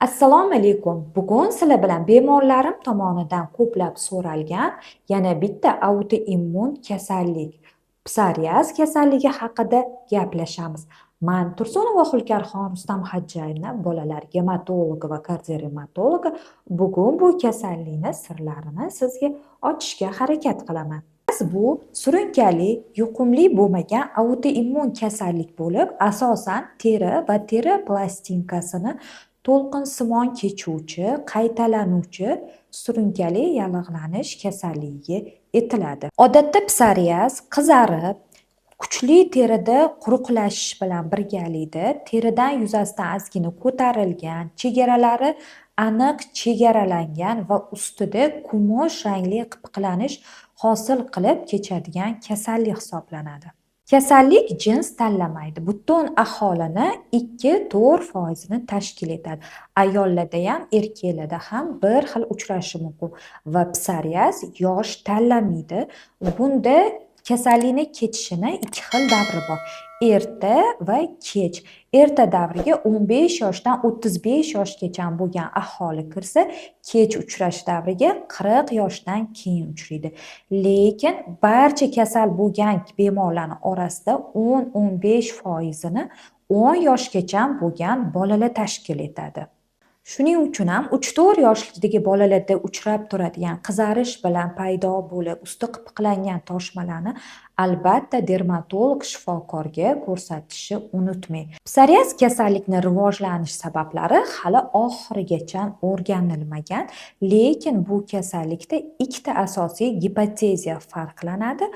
Assalomu alaykum. Bugun sizlar bilan bemorlarim tomonidan ko'plab so'ralgan yana bitta autoimmun kasallik, psoriaz kasalligi haqida gaplashamiz. Man Tursunova Hulkarxon Rustam Hajjayevna, bolalar gematologi va kardiorevmatologi. Bugun bu kasallikni sirlarini sizga ochishga harakat qilaman. Bu surunkali, yuqumli bo'lmagan autoimmun kasallik bo'lib, asosan teri va teri plastinkasini to'lqinsimon kechuvchi, qaytalanuvchi surunkali yallig'lanish kasalligiga aytiladi. Odatda psoriaz qizarib, kuchli terida quruqlashish bilan birgalikda teridan yuzasidan ozgina ko'tarilgan, chegaralari aniq chegaralangan va ustida kumush rangli qipiqlanish hosil qilib kechadigan kasallik hisoblanadi. Kasallik jins tanlamaydi. Butun aholini 2-4 foizini tashkil etadi. Ayollardayam, erkaklarda ham bir xil uchrashi mumkin va psoriaz yosh tanlamaydi. Bunda kasallikni kechishini ikki xil davri bor: erta va kech. Erta davriga 15 yoshdan 35 yoshgacha bo'lgan aholi kirsa, kech uchrash davriga 40 yoshdan keyin uchraydi. Lekin barcha kasal bo'lgan bemorlarni orasida 10-15 foizini 10 yoshgacha bo'lgan bolalar tashkil etadi. Shuning uchun ham 3-4 yoshdagi bolalarda uchrab turadigan qizarish bilan paydo bo'lib, usti qipiqlangan toshmalarni albatta dermatolog shifokorga ko'rsatishni unutmang. Psoriaz kasallikni rivojlanish sabablari hali oxirigacha o'rganilmagan, lekin bu kasallikda ikkita asosiy gipoteza farqlanadi.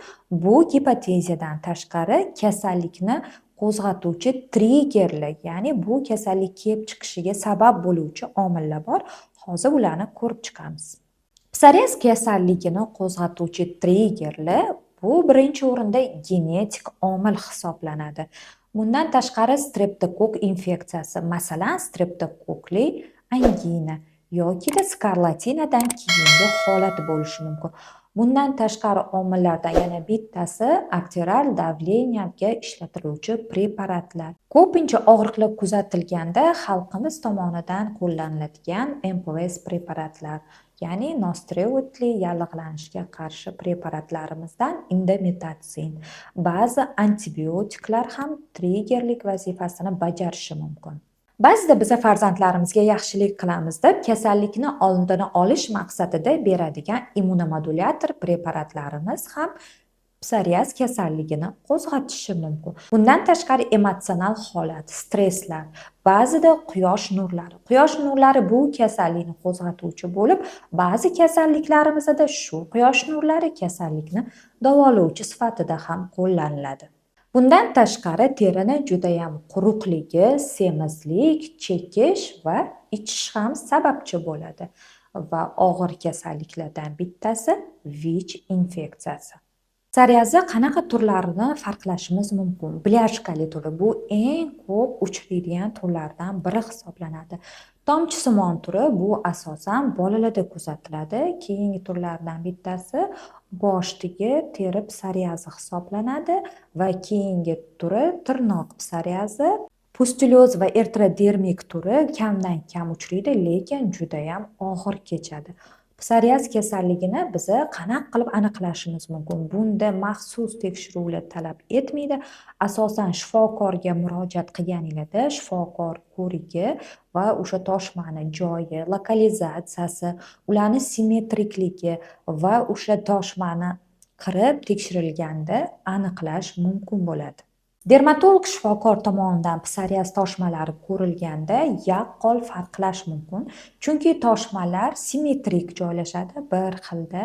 Bu gipotezadan tashqari kasallikni qo'zg'atuvchi triggerlar, ya'ni bu kasallik kelib chiqishiga sabab bo'luvchi omillar bor. Hozir ularni ko'rib chiqamiz. Psoriaz kasalligini qo'zg'atuvchi triggerlar bu birinchi o'rinda genetik omil hisoblanadi. Bundan tashqari streptokokk infeksiyasi, masalan, streptokokli angina yokida skarlatinadan keyingi holat bo'lishi mumkin. Bundan tashqari omillardan yana bittasi arterial давления ga ishlatiluvchi preparatlar. Ko'pincha og'riqlar kuzatilganda xalqimiz tomonidan qo'llaniladigan НПВС preparatlar, ya'ni ностстероидli yallig'lanishga qarshi preparatlarimizdan indometatsin, ba'zi antibiotiklar ham triggerlik vazifasini bajarishi mumkin. Ba'zida biza farzandlarimizga yaxshilik qilamiz deb, kasallikni oldini olish maqsadida beradigan immunomodulyator preparatlarimiz ham psoriaz kasalligini qo'zg'atishi mumkin. Bundan tashqari emotsional holat, stresslar, ba'zida quyosh nurlari. Quyosh nurlari bu kasallikni qo'zg'atuvchi bo'lib, ba'zi kasalliklarimizda shu quyosh nurlari kasallikni davolovchi sifatida ham qo'llaniladi. Bundan tashqari terini judayam quruqligi, semizlik, chekish va ichish ham sababchi bo'ladi va og'ir kasalliklardan bittasi ВИЧ infeksiyasi. Psoriazni qanaqa turlarini farqlashimiz mumkin? Бляшка li turi bu eng ko'p uchraydigan turlardan biri hisoblanadi. Tomchisimon turi bu asosan bolalarda kuzatiladi. Keyingi turlardan bittasi boshdagi teri psoriazi hisoblanadi va keyingi turi tirnoq psoriazi. Pustulyoz va eritrodermik turi kamdan kam uchraydi, lekin judayam og'ir kechadi. Psoriaz kasalligini biza qanaqa qilib aniqlashimiz mumkin? Bunda maxsus tekshiruvlar talab etmaydi. Asosan shifokorga murojaat qilganinglarda shifokor ko'rigi va o'sha toshmani joyi, lokalizatsiyasi, ularni simmetrikligi va o'sha toshmani qirib tekshirilganda aniqlash mumkin bo'ladi. Dermatolog shifokor tomonidan psoriaz toshmalari ko'rilganda yaqqol farqlash mumkin, chunki toshmalar simmetrik joylashadi, bir xilda,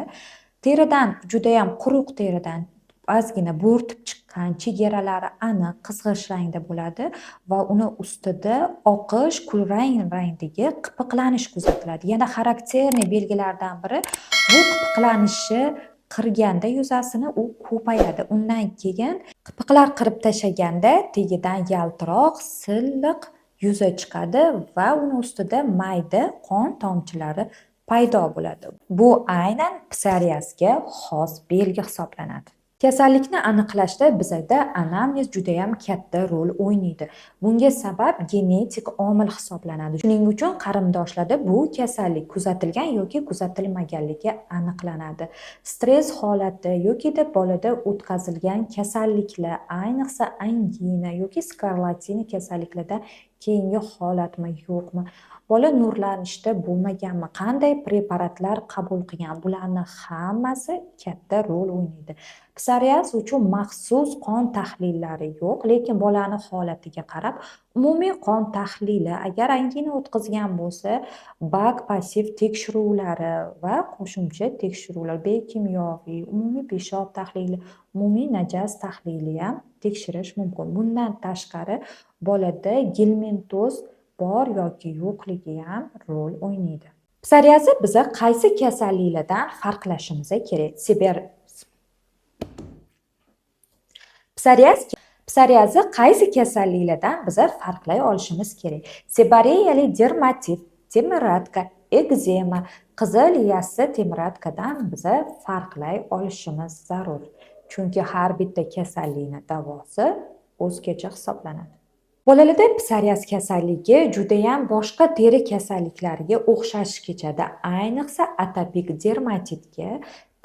teridan, judayam quruq teridan ozgina bo'rtib chiqqan, chegaralari aniq, qizg'ish rangda bo'ladi va uni ustida oqish kulrang rangdagi qipiqlanish kuzatiladi. Yana xarakterniy belgilardan biri, bu qipiqlanishi qirganda yuzasini u ko'payadi. Undan keyin qipiqlar qirib tashlaganda tagidan yaltiroq, silliq yuza chiqadi va uni ustida mayda qon tomchilari paydo bo'ladi. Bu aynan psoriazga xos belgi hisoblanadi. Kasallikni aniqlashda bizada anamnez judayam katta rol o'ynaydi. Bunga sabab genetik omil hisoblanadi. Shuning uchun qarindoshlarda bu kasallik kuzatilgan yoki kuzatilmaganligi aniqlanadi. Stress holati yokida bolada o'tkazilgan kasalliklar, ayniqsa angina yoki skarlatina kasalliklardan keyingi holatmi, yo'qmi, bola nurlanishda bo'lmaganmi, qanday preparatlar qabul qilgan, bularni hammasi katta rol o'ynaydi. Psoriaz uchun maxsus qon tahlillari yo'q, lekin bolani holatiga qarab umumiy qon tahlili, agar angina o'tkazgan bo'lsa, bak passiv tekshiruvlari va qo'shimcha tekshiruvlar, biokimyoviy, umumiy peshob tahlili, umumiy najas tahlili ham tekshirish mumkin. Bundan tashqari bolada gelmintoz bor yoki yo'qligi ham rol o'ynaydi. Psoriazni biza qaysi kasalliklardan farqlashimiz kerak? Psoriazni qaysi kasalliklardan biza farqlay olishimiz kerak? Seboreyali dermatit, temiratka, ekzema, qizil yassi temiratkadan biza farqlay olishimiz zarur. Chunki har bitta kasallikni davosi o'zgacha hisoblanadi. Bolalarda psoriaz kasalligi judayam boshqa teri kasalliklariga o'xshash kechadi. Ayniqsa atopik dermatitga,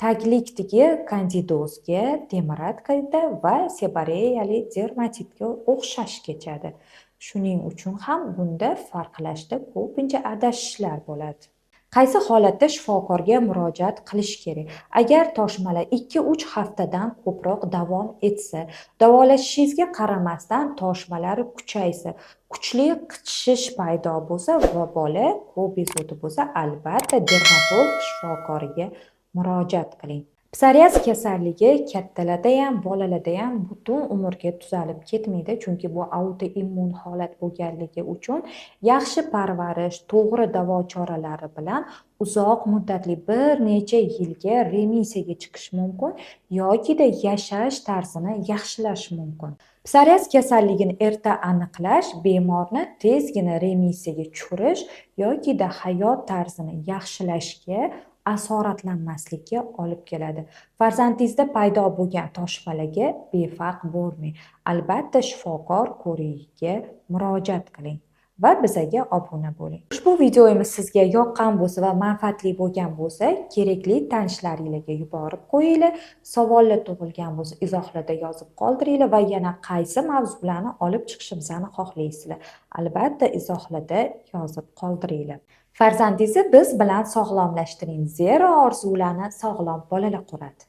taglikdagi kandidozga, temiratkada va seboreyali dermatitga o'xshash kechadi. Shuning uchun ham bunda farqlashda ko'pincha adashishlar bo'ladi. Qaysi holatda shifokorga murojaat qilish kerak? Agar toshmalar 2-3 haftadan ko'proq davom etsa, davolashishingizga qaramasdan toshmalar kuchaysa, kuchli qichishish paydo bo'lsa va bola ko'p bezovta bo'lsa, albatta dermatolog shifokoriga murojaat qiling. Psoriaz kasalligi kattalarda ham, bolalarda ham butun umrga tuzalib ketmaydi, chunki bu autoimmun holat bo'lganligi uchun yaxshi parvarish, to'g'ri davo choralari bilan uzoq muddatli bir necha yilga remissiyaga chiqish mumkin yokida yashash tarzini yaxshilash mumkin. Psoriaz kasalligini erta aniqlash bemorni tezgina remissiyaga tushirish yokida hayot tarzini yaxshilashga, asoratlanmaslikka olib keladi. Farzandingizda paydo bo'lgan toshmalarga befarq bo'lmang. Albatta shifokor ko'rigiga murojaat qiling va bizaga obuna bo'ling. Ushbu videomiz sizga yoqqan bo'lsa va manfaatli bo'lgan bo'lsa, kerakli tanishlaringizga yuborib qo'yinglar. Savollar tug'ilgan bo'lsa, izohlarda yozib qoldiringlar va yana qaysi mavzularni olib chiqishimizni xohlaysizlar, albatta izohlarda yozib qoldiringlar. Farzandingizni biz bilan sog'lomlashtiring, zero orzularni sog'lom bolalar quradi.